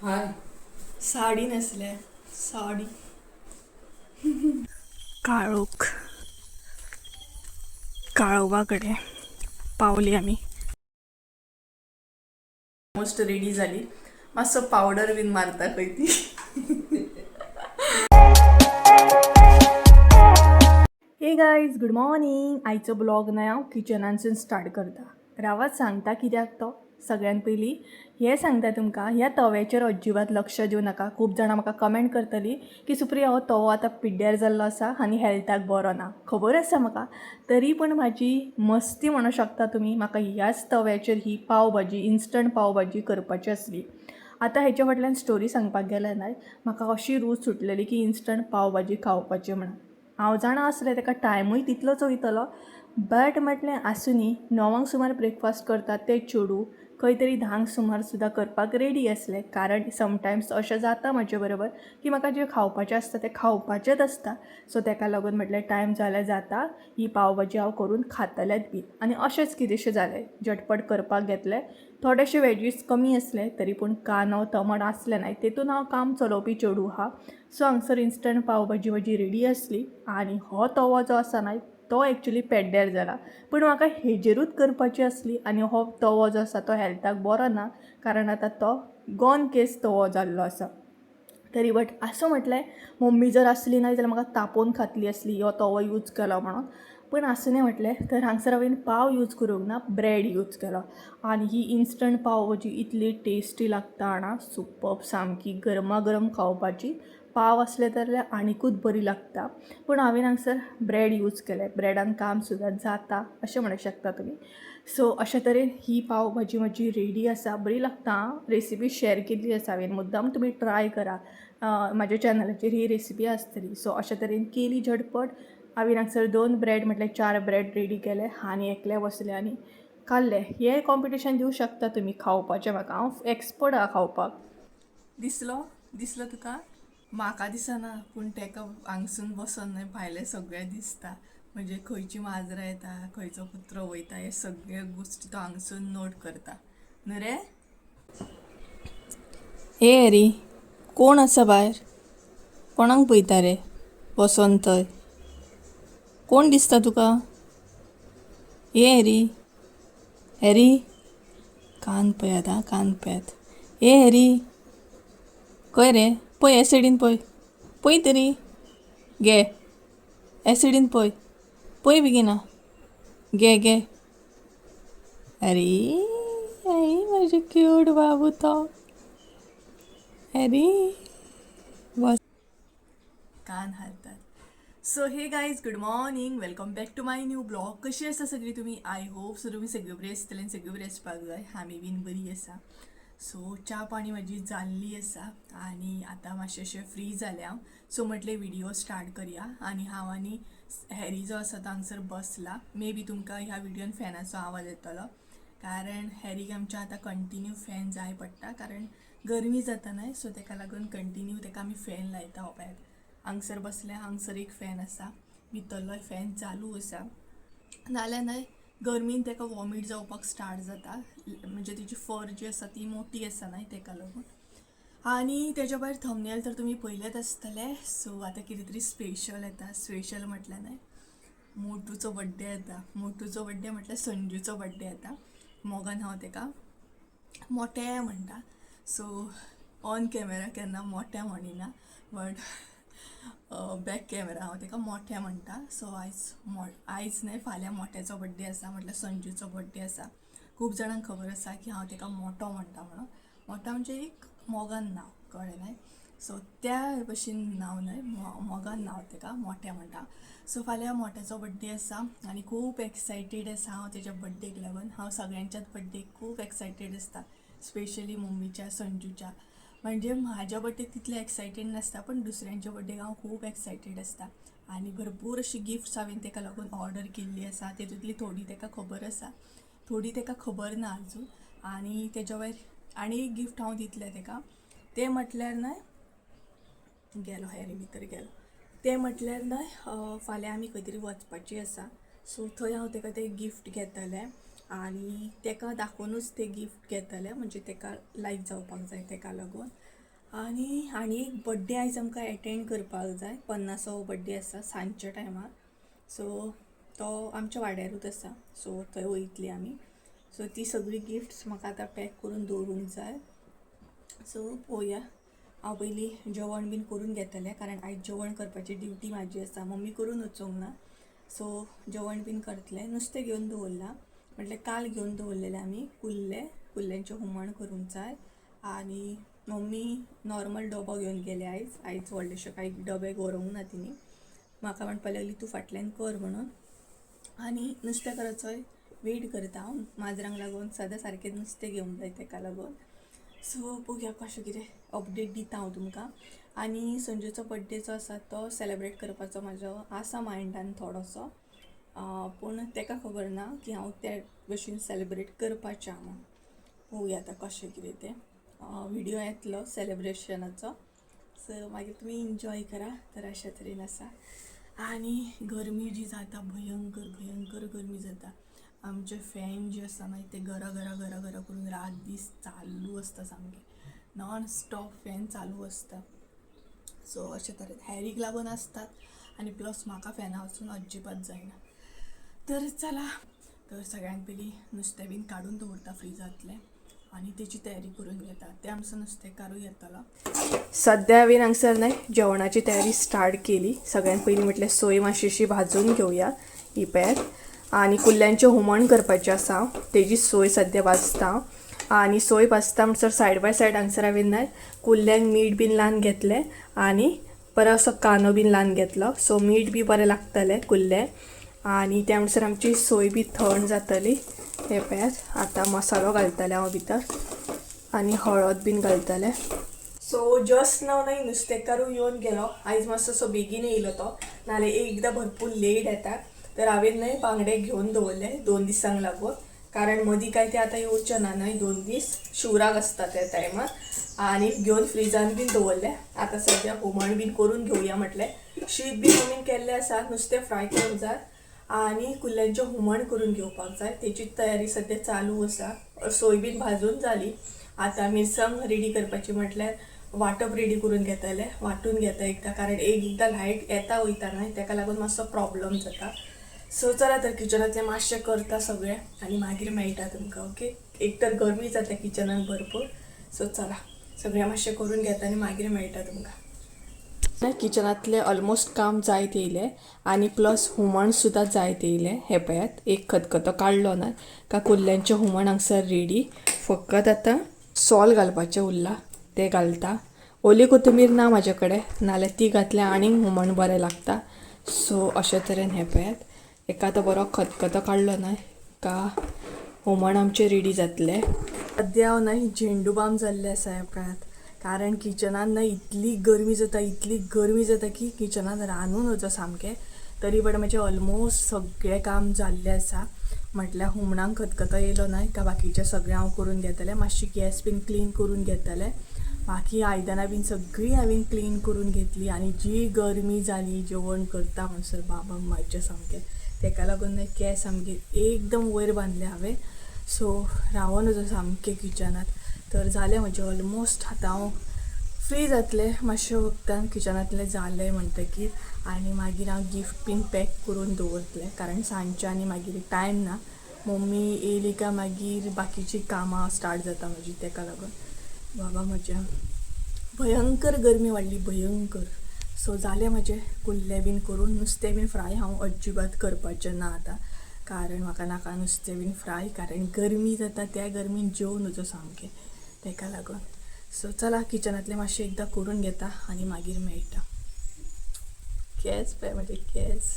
हाय साडी न्हेसले साडी. काळोख. काळोवा कडे पावली आमी. ऑलमोस्ट रेडी जाली. मातसो पावडर बीन मारता खंय ती. हे गायज, गुड मॉर्निंग. आयचो ब्लॉग न्हय हांव किचनानसून स्टार्ट करता. रावात, सांगता कित्याक तो. सगळ्यान पयलीं हें सांगता तुमकां, ह्या तव्याचेर अजिबात लक्ष दिवं नाका. खूब जाणां म्हाका कमेंट करतली की सुप्रिया, हो तवो आतां पिड्ड्यार जाल्लो आसा आनी हेल्थाक बरो ना. खबर आसा म्हाका, तरी पूण म्हाजी मस्ती म्हणू शकता तुमी. म्हाका ह्याच तव्याचेर ही पाव भाजी, इन्स्टंट पाव भाजी करपाची आसली. आतां हेच्या फाटल्यान स्टोरी सांगपाक गेल्यार न्हय, म्हाका अशी रूच सुटलेली की इन्स्टंट पाव भाजी खावपाची म्हणून. हांव जाणा आसलें ताका टायमूय तितलोच वयतलो, बट म्हटलें आसूं न्ही. 9 सुमार ब्रेकफास्ट करतात ते चेडूं खंय तरी 10 सुमार सुद्दां करपाक रेडी आसलें, कारण समटायम्स अशें जाता म्हजे बरोबर की म्हाका जें खावपाचें आसता तें खावपाचेंच आसता. सो ताका लागून म्हटलें टायम जाल्यार जाता, ही पाव भाजी हांव करून खातलेंच बी. आनी अशेंच कितेंशें जालें. झटपट करपाक घेतलें. थोडेशे वेजीस कमी आसले, तरी पूण कांदो टमाट आसले न्हय, तेतून हांव काम चलोवपी चेडूं आहा. सो हांगसर इन्स्टंट पाव भाजी म्हजी रेडी आसली. आनी हो तवो जो आसा न्हय, तो एक्चुली पेड्ड्यार जाला, पूण म्हाका हेजेरूच करपाची आसली. आनी हो तवो जो आसा तो हेल्थाक बरो ना, कारण आतां तो गॉन केस तवो जाल्लो आसा. तरी बट आसूं म्हटलें, मम्मी जर आसली ना जाल्यार म्हाका तापोवन खातली आसली हो तवो यूज केलो म्हणून. पूण आसूं न्ही म्हटलें. तर हांगसर हांवें पाव यूज करूंक ना, ब्रेड यूज केलो. आनी ही इन्स्टंट पाव भाजी इतली टेस्टी लागता जाणा, सुपर्ब सामकी. गरमागरम खावपाची. पाव आसले जाल्यार आनिकूच बरी लागता, पूण हांवें हांगसर ब्रेड यूज केले. ब्रेडान काम सुद्दां जाता अशें म्हणूंक शकता तुमी. सो अशे तरेन ही पाव भाजी म्हजी रेडी आसा. बरी लागता आं. रेसिपी शेअर केल्ली आसा हांवें मुद्दाम, तुमी ट्राय करा. म्हाज्या चॅनलाचेर ही रेसिपी आसतली. सो अशे तरेन केली झटपट हांवें. हांगसर दोन ब्रेड, म्हटल्यार चार ब्रेड रेडी केले आनी एकलें बसलें आनी खाल्लें. हें कॉम्पिटिशन दिवं शकता तुमी खावपाचें म्हाका. हांव एक्सपर्ट आहा खावपाक. दिसलो? दिसलो तुका? म्हाका दिसना, पूण तेका हांगसून बसोन न्हय भायलें सगळें दिसता. म्हणजे खंयची माजरां येता, खंयचो कुत्रो वयता, हे सगळे गोश्टी तो हांगसून नोट करता न्हू रे. हे हॅरी, कोण आसा भायर? कोणाक पळयता रे बसोन थंय? कोण दिसता तुका? हे हॅरी, हॅरी, कान पळयात आं, कान पळयात. हे हॅरी, खंय रे? पळय, हे सायडीन पळय, पळय तरी घे. हे सायडीन पळय, पळय बेगिना. घे घे. हॅरी, हॅरी, म्हजे क्यूट बाबू तो हॅरी. बस, कान हालतात. So hey guys, good morning, welcome back to my new vlog. कशी आसा सगळी तुमी? I hope so तुमी सगळी बरी आसतली आनी सगळी बरी आसपाक जाय. आमी बीन बरी आसा. सो च्या पाणी म्हाजी जाल्ली आसा आनी आतां मातशें अशें फ्री जालें हांव. सो म्हटलें व्हिडिओ स्टार्ट करया. आनी हांव आनी हॅरी जो आसा तो हांगसर बसला. मे बी तुमकां ह्या व्हिडियोन फॅनाचो आवाज येतलो, कारण हॅरीक आमच्या आतां कंटिन्यू फॅन जाय पडटा, कारण गरमी जाता न्हय. सो तेका लागून कंटिन्यू तेका आमी फॅन लायता. हो पळयात, हांगसर बसल्या. हांगसर एक फॅन आसा, भितरलोय फॅन चालू आसा. नाल्यार न्हय गरमीन तेका वॉमीट जावपाक स्टार्ट जाता. म्हणजे तेजी फर जी आसा ती मोटी आसा न्हय, तेका लागून. आनी तेज्या भायर थंबनेल तर तुमी पळयलेच आसतले. सो आतां कितें तरी स्पेशल येता. स्पेशल म्हटल्यार न्हय मोटूचो बड्डे येता. मोटूचो बड्डे म्हटल्यार संजूचो बड्डे येता. मोगान हांव तेका मोटे म्हणटा. सो ऑन कॅमेरा केन्ना मोठ्या म्हणिना, बट बॅक कॅमेरा हांव तेका मोठे म्हणटा. सो आयज आयज न्हय, फाल्यां मोट्याचो बड्डे आसा, म्हटल्यार संजूचो बड्डे आसा. खूब जाणांक खबर आसा की हांव तेका मोटो म्हणटा म्हणून. मोटो म्हणजे एक मोगान नांव, कळ्ळें न्हय? सो त्या भशेन नांव न्हय, मोगान नांव तेका मोठे म्हणटा. सो फाल्यां मोट्याचो बड्डे आसा आनी खूब एक्सायटेड आसा हांव तेज्या बड्डेक लागून. हांव सगळ्यांच्याच बड्डेक खूब एक्सायटेड आसता, स्पेशली मम्मीच्या, संजूच्या. म्हणजे म्हाज्या बड्डेक तितलें एक्सायटेड नासता, पण दुसऱ्यांच्या बड्डेक हांव खूब एक्सायटेड आसता. आनी भरपूर अशी गिफ्ट्स हांवें तेका लागून ऑर्डर केल्ली आसा. तेतूंतली थोडी तेका खबर आसा, थोडी तेका खबर ना अजून. आनी तेज्या वयर आनी एक गिफ्ट हांव दितलें तेका, तें म्हटल्यार न्हय, गेलो हॅरी भितर गेलो, तें म्हटल्यार न्हय फाल्यां आमी खंय तरी वचपाची आसा. सो थंय हांव तेका तें गिफ्ट घेतलें. आनी तेका दाखोवनूच ते गिफ्ट घेतले, म्हणजे तेका लायक जावपाक जाय तेका लागून. आनी आनी एक बड्डे आयज आमकां एटेंड करपाक जाय, 50वो बड्डे आसा सांजच्या टायमार. सो तो आमच्या वाड्यारूच आसा, सो थंय वयतली आमी. सो ती सगळी गिफ्ट्स म्हाका आतां पॅक करून दवरूंक जाय. सो पळोवया, हांव पयलीं जेवण बीन करून घेतलें, कारण आयज जेवण करपाची ड्युटी म्हाजी आसा, मम्मी करून वचूंक ना. सो जेवण बीन करतलें, नुस्तें घेवन दवरलां, म्हटल्यार काल घेवन दवरलेलें आमी कुल्ले, कुल्ल्यांचें हुमण करूंक जाय. आनी मम्मी नॉर्मल डबो घेवन गेले आयज, आयज व्हडलेशे कांय डबे व्हरूंक ना तिणी, म्हाका म्हणपाक लागली तूं फाटल्यान कर म्हणून. आनी नुस्तें वेट करता हांव, माजरांक लागून सदां सारकें नुस्तें घेवंक जाय तेका लागून. सो पळोवया कशें कितें अपडेट दिता हांव तुमकां. आनी संजूचो बड्डे जो आसा तो सेलेब्रेट करपाचो म्हाजो आसा मायंडान थोडोसो, पूण तेका खबर ना की हांव त्या भशेन सेलेब्रेट करपाचें म्हणून. पळोवया आतां कशें कितें तें, व्हिडियो येतलो सेलेब्रेशनाचो, सो मागीर तुमी एन्जॉय करा. तर अशे तरेन आसा. आनी गरमी जी जाता भयंकर भयंकर गरमी जाता, आमचे फॅन जे आसा मागीर ते गरा गरा गरा गरा करून रात दीस चालू आसता, सामकें नॉन स्टॉप फॅन चालू आसता. सो अशे तरेन हॅरीक लागून आसतात आनी प्लस म्हाका फॅना वचून अजिबात जायना. तर चला, तर सगळ्यांत पयलीं नुस्तें बीन काडून दवरता फ्रिजांतलें आनी तेची तयारी करून घेता, ते आमचो नुस्तेकारूय येतलो. सद्या हांवें हांगसर न्हय जेवणाची तयारी स्टार्ट केली. सगळ्यांत पयलीं म्हटल्यार सोय मातशीशी भाजून घेवया ही पळयात. आनी कुल्ल्यांचें हुमण करपाचें आसा, तेजी सोय सद्या भाजता. आनी सोय भाजता म्हणसर सायड बाय सायड हांगसर हांवें न्हय कुल्ल्यांक मीठ बीन लावन घेतलें आनी बरो असो कांदो बीन लावन घेतलो. सो मीठ बी बरें लागतलें कुल्ले. आनी त्या म्हणसर आमची सोय बी थंड जातली. हे पळयात आतां मसालो घालतलें हांव भितर आनी हळद बीन घालतलें. सो जस्ट नाव न्हय नुस्तेकारूय येवन गेलो, आयज मातसो सो बेगीन येयलो तो, नाल्यार एकदां भरपूर लेट येता. तर हांवें न्हय बांगडे घेवन दवरले 2 दिसांक लागून, कारण मदीं काय ते आतां येवचे ना न्हय, 2 दीस शिवराक आसता त्या टायमार. आनी घेवन फ्रिजान बीन दवरले. आतां सद्या हुमण बीन करून घेवया म्हटलें. शीत बीन मम्मीन केल्लें आसा, नुस्तें फ्राय करूंक जाय आनी कुल्ल्यांचें हुमण करून घेवपाक जाय, तेची तयारी सद्या चालू आसा. सोय बीन भाजून जाली, आतां मिरसांग रेडी करपाची म्हटल्यार वांटप रेडी करून घेतलें, वांटून घेता एकदां, कारण एकदां लायट येता वयता न्हय तेका लागून मातसो प्रॉब्लम जाता. सो चला तर किचनांतलें मातशें करता सगळें आनी मागीर मेळटा तुमकां. ओके, एक तर गरमी जाता किचनान भरपूर. सो चला सगळें मातशें करून घेता आनी मागीर मेळटा तुमकां. किचनांतलें ऑलमोस्ट काम जायत येयलें आनी प्लस हुमण सुद्दां जायत येयलें. हें पळयात, एक खतखतो काडलो ना का कुल्ल्यांचें हुमण हांगसर रेडी. फकत आतां सोल घालपाचें उरलां, तें घालता. ओली कोथंबीर ना म्हाजे कडेन, नाल्यार ती घातल्यार आनीक हुमण बरें लागता. सो अशे तरेन हें पळयात, एकादो बरो खतखतो काडलो ना का हुमण आमचें रेडी जातलें. सद्या हांव न्हय झेंडू बाम जाल्लें आसा हें पळयात, कारण किचनान न्हय इतली गरमी जाता, इतली गरमी जाता की किचनान रांदून वचो सामकें. तरी पण म्हजें ऑलमोस्ट सगळें काम जाल्लें आसा. म्हटल्यार हुमणाक खतखतो येयलो न्हय का बाकीचें सगळें हांव करून घेतलें. मातशी गॅस बीन क्लीन करून घेतलें, बाकी आयदनां बीन सगळीं हांवें क्लीन करून घेतली. आनी जी गरमी जाली जेवण करता म्हणसर बाबा म्हजें सामकें, तेका लागून न्हय केंस सामके एकदम वयर बांदले हांवें. सो रावोन वचो सामकें किचनांत. तर जालें म्हजें ऑलमोस्ट, आतां हांव फ्री जातलें मातशें वखदान किचनांतलें जालें म्हणटकीर. आनी मागीर हांव गिफ्ट बीन पॅक करून दवरतलें, कारण सांजचें आनी मागीर टायम ना. मम्मी येयली काय मागीर बाकीचीं कामां स्टार्ट जाता म्हजी, तेका लागून बाबा म्हज्या भयंकर गरमी वाडली भयंकर. सो जालें म्हजें कुल्ले बीन करून, नुस्तें बीन फ्राय हांव अजिबात करपाचें ना आतां, कारण म्हाका नाका नुस्तें बीन फ्राय, कारण गरमी जाता त्या गरमीन जेवन वचो सामकें, तेका लागून. सो चला किचनांतलें मातशें एकदां करून घेता आनी मागीर मेळटा. केंस पळय म्हजे केंस.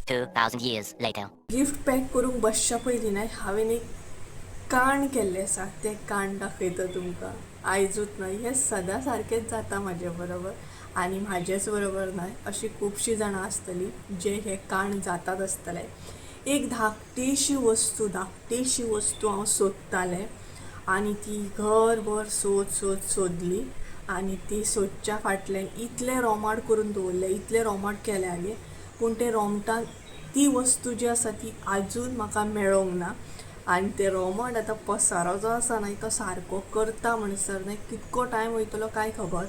2000 years later. Gift pack करूंक बसच्या पयलीं न्हय हांवें एक काण केल्लें आसा, तें काण दाखयता तुमकां. आयजूच न्हय, हें सदां सारकेंच जाता म्हाजे बरोबर, आनी म्हाजेच बरोबर न्हय, अशीं खुबशीं जाणां आसतलीं जे हें काण जातात आसतलें. एक धाकटीशी वस्तू, धाकटीशी वस्तू हांव सोदतालें आनी ती घरभर सोद सोद सोदली आनी ती सोदच्या फाटल्यान इतलें रोमाट करून दवरलें, इतलें रोमाट केलें हांवें, पूण तें रोमटान ती वस्तू जी आसा ती आजून म्हाका मेळोंक ना. आनी ते रोमट आतां पसारो जो आसा न्हय तो सारको करता म्हणसर न्हय कितको टायम वयतलो कांय खबर.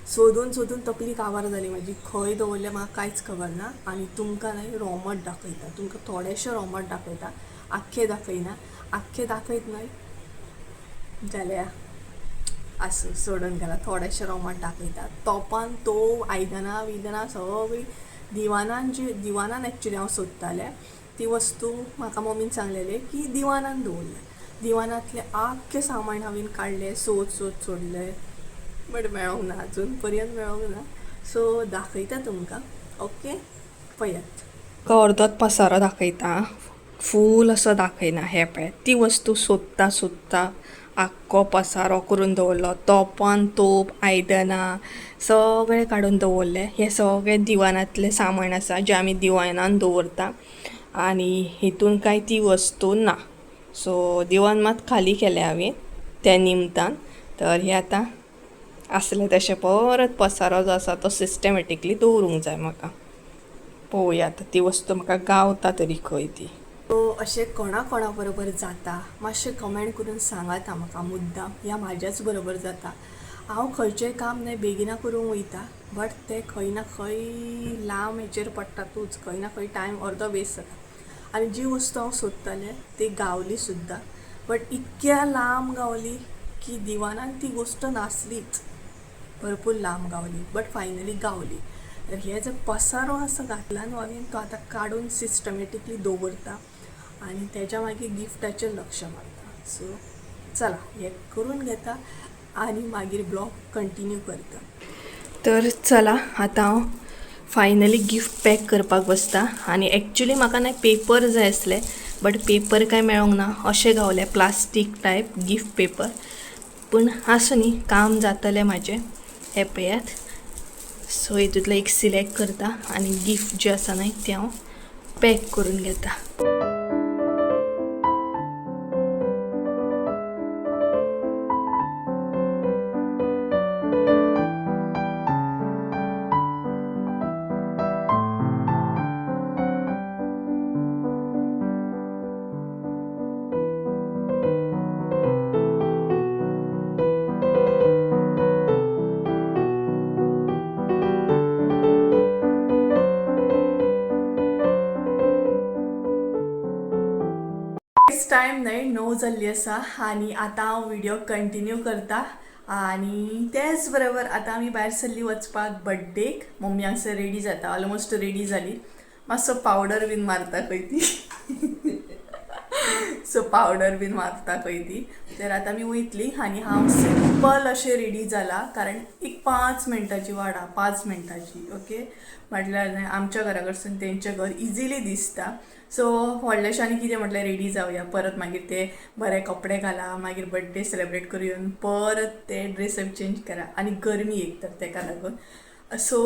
सोदून सोदून तकली काबार जाली म्हाजी, खंय दवरलें म्हाका कांयच खबर ना. आनी तुमकां न्हय रोमट दाखयता, तुमकां थोडेशें रोमट दाखयता, आख्खें दाखयना. आख्खें दाखयत न्हय जाल्यार आसूं सोडून गेला, थोडेशें रोमट दाखयता. तोपान तोप आयदनां बियदनां सगळीं दिवानान, जी दिवानान एक्चुली हांव सोदतालें ती वस्तू म्हाका मम्मीन सांगलेलें की दिवानान दवरलें. दिवानांतलें आख्खें सामान हांवें काडलें, सोद सोद सोडलें, बट मेळोंक ना, अजून पर्यंत मेळोंक ना. सो दाखयता तुमकां, ओके पयात. अर्दोच पसारो दाखयता, फूल असो दाखयना. हें पळय ती वस्तू सोदता सोदता आख्खो पसारो करून दवरलो. तोपान तोप आयदनां सगळें काडून दवरलें. हें सगळें दिवानांतलें सामान आसा जें आमी दिवानान दवरता आनी हितून कांय ती वस्तू ना. सो दिवान मात खाली केलें हांवें त्या निमतान. तर हें आतां आसलें तशें परत पसारो जो आसा तो सिस्टमॅटिकली दवरूंक जाय म्हाका. पळोवया आतां ती वस्तू म्हाका गावता तरी खंय ती. सो अशें कोणा कोणा बरोबर जाता मातशें कमेंट करून सांगात आं म्हाका मुद्दाम, ह्या म्हाज्याच बरोबर जाता. हांव खंयचेंय काम न्हय बेगिना करूंक वयता, बट तें खंय ना खंय लांब हेचेर पडटातूच, खंय ना खंय टायम अर्दो वेस्ट जाता. आनी जी वस्तू हांव सोदतालें ती गावली सुद्दां, बट इतक्या लांब गावली की दिवानान ती गोश्ट नासलीच, भरपूर लांब गावली, बट फायनली गावली. तर हे जे पसारो आसा घातला न्हू हांवें तो आतां काडून सिस्टमॅटिकली दवरता आनी तेज्या मागीर गिफ्टाचेर लक्ष मारता. सो चला हें करून घेता आनी मागीर ब्लॉग कंटिन्यू करता. तर चला आतां हांव फायनली गिफ्ट पॅक करपाक बसता. आनी एक्चुली म्हाका न्हय पेपर जाय आसले, बट पेपर कांय मेळोंक ना, अशें गावलें प्लास्टीक टायप गिफ्ट पेपर. पूण आसूं न्ही, काम जातलें म्हाजें. हें पळयात. सो हितूंतलें एक सिलेक्ट करता आनी गिफ्ट जें आसा न्हय तें हांव पॅक करून घेता. टायम न्हय 9 जाल्ली आसा आनी आतां हांव व्हिडियो कंटिन्यू करता. आनी तेच बरोबर आतां आमी भायर सरली वचपाक बड्डेक. मम्मी हांगसर रेडी जाता, ऑलमोस्ट रेडी जाली, मातसो पावडर बीन मारता खंय ती. सो पावडर बीन मारता खंय ती. तर आतां आमी वयतली आनी हांव सिंपल अशें रेडी जाला, कारण एक 5 मिनटाची वाड आहा, 5 मिनटाची. ओके, म्हटल्यार न्हय आमच्या घरा कडसून तेंचें घर इजिली दिसता. सो व्हडलेशें आनी कितें म्हटल्यार रेडी जावया, परत मागीर ते बरे कपडे घाला, मागीर बड्डे सेलेब्रेट करूया, परत ते ड्रेसअप चेंज करा आनी गरमी एक तर तेका लागून. सो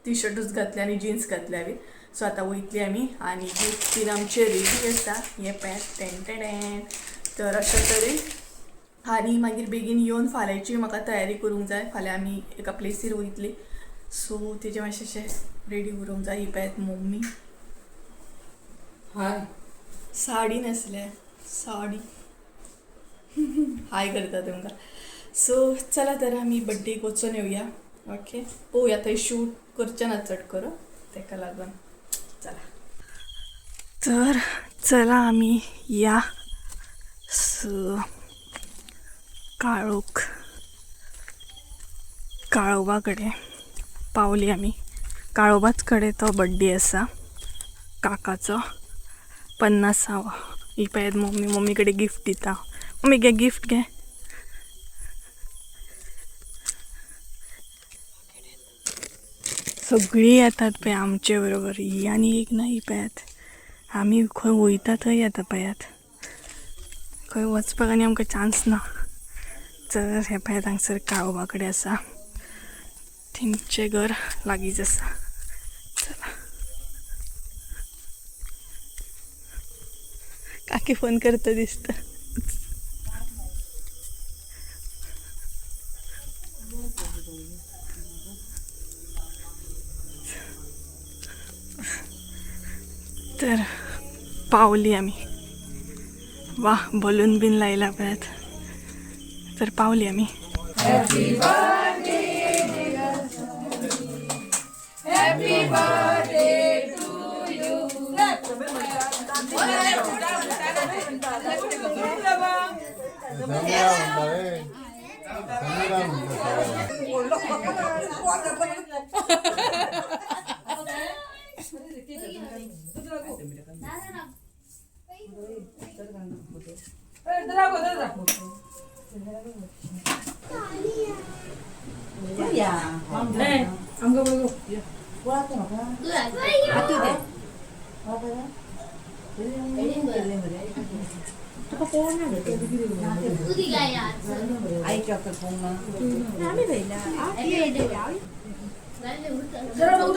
टी शर्टूच घातले आनी जिन्स घातले हांवें. सो आतां वयतली आमी आनी गिफ्ट बीन आमचें रेडी आसा, हें पॅक टेंटेडें. तर अशें तरेन आनी मागीर बेगीन येवन फाल्यांची म्हाका तयारी करूंक जाय. फाल्यां आमी एका प्लेसीर वयतली, सो तेजें मातशें अशें रेडी उरूंक जाय. ही पळयात मम्मी हाय साडी न्हेसल्या, साडी हाय करता तुमकां. सो चला तर आमी बड्डेक वचून येवया. ओके, पळोवया थंय शूट करचें ना चड करून, तेका लागून चला. तर चला आमी या काळोख काळोबा कडेन पावली आमी. काळोबाच कडेन तो बड्डे आसा काकाचो, 50वा. ही पळयात मम्मी, मम्मी कडेन गिफ्ट दिता. मम्मी घे गिफ्ट घे. सगळीं येतात पळय आमचे बरोबर, ही आनी एक ना ही पळयात. आमी खंय वयता थंय येता पळयात, खंय वचपाक आनी आमकां चान्स ना. तर हें पळयात हांगसर काळोबा कडेन आसा, तेंचें घर लागींच आसा. चला काकी फोन करता दिसता. तर पावली आमी. वा बलून बीन लायला पळयात. तर पावली आमी.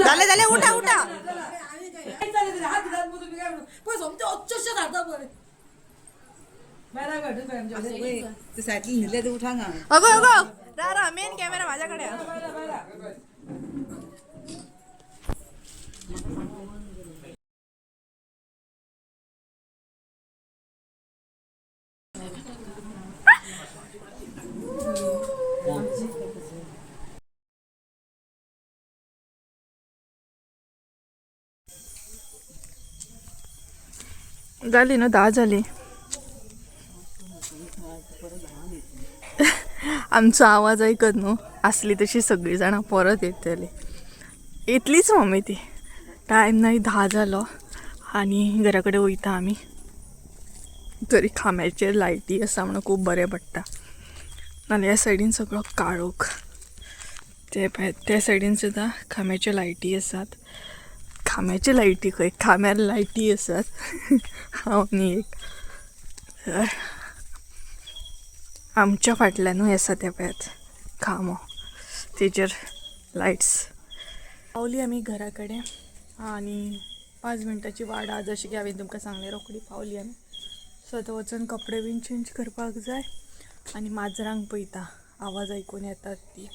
झाले झाले, उठा उठा. अगो अगो रा मेन कॅमेरा माझ्याकडे आहे. झाली ना, 10 झाली. आमचो आवाज ऐकत न्हू आसली तशी सगळी जाणां परत येतली. येतलीच मम्मी ती. टायम नाही 10 जालो आनी घरा कडेन वयता आमी. तरी खांब्याचेर लायटी आसा म्हणून खूब बरें पडटा. नाल्यार ह्या सायडीन सगळो काळोख. ते पळय त्या सायडीन सुद्दां खांब्याच्यो लायटी आसात. खांब्याच्यो लायटी खंय, खांब्यार लायटी आसात. हांव आनी एक तर आमच्या फाटल्यानूय आसा ते पळयात खांबो, तेजेर लायट्स. पावली आमी घरा कडेन आनी 5 मिनटाची वाट आहा. जशें की हांवें तुमकां सांगलें, रोखडी पावली आमी. सो आतां वचून कपडे बीन चेंज करपाक जाय आनी माजरांक पळयता, आवाज आयकून येतात ती.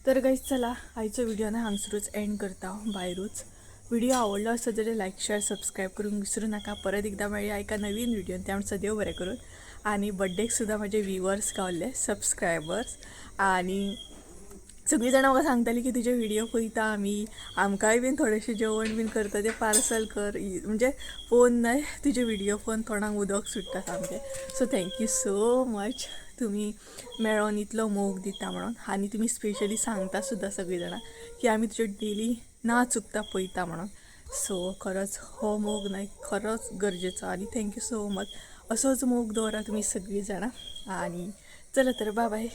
तर गाईज चला, आयचो व्हिडिओ ना हांगसरूच एंड करता हांव भायरूच. व्हिडिओ आवडलो आसत जाल्यार लायक शेअर सबस्क्रायब करूंक विसरू नाका. परत एकदां मेळया एका नवीन व्हिडियोन. त्या म्हणसर देव बरें करून. आनी बड्डेक सुद्दां म्हाजे व्हिवर्स गावले, सबस्क्रायबर्स, आनी सगळीं जाणां म्हाका सांगतालीं की तुजे व्हिडिओ पळयता आमी, आमकांय बीन थोडेशें जेवण बीन करता तें पार्सल कर. म्हणजे फोन न्हय, तुजे व्हिडिओ पळोवन तोंडाक उदक सुट्टा सामकें. So thank you so much, तुमी मेळोन इतलो मोग दिता म्हणून. आनी तुमी स्पेशली सांगता सुद्दां सगळीं जाणां की आमी तुज्यो डेली ना चुकता पळयता म्हणून. सो खरोच हो मोग न्हय खरोच गरजेचो. आनी thank you so much. असोच मोग दवरा तुमी सगळीं जाणां. आनी चला तर बाय बाय.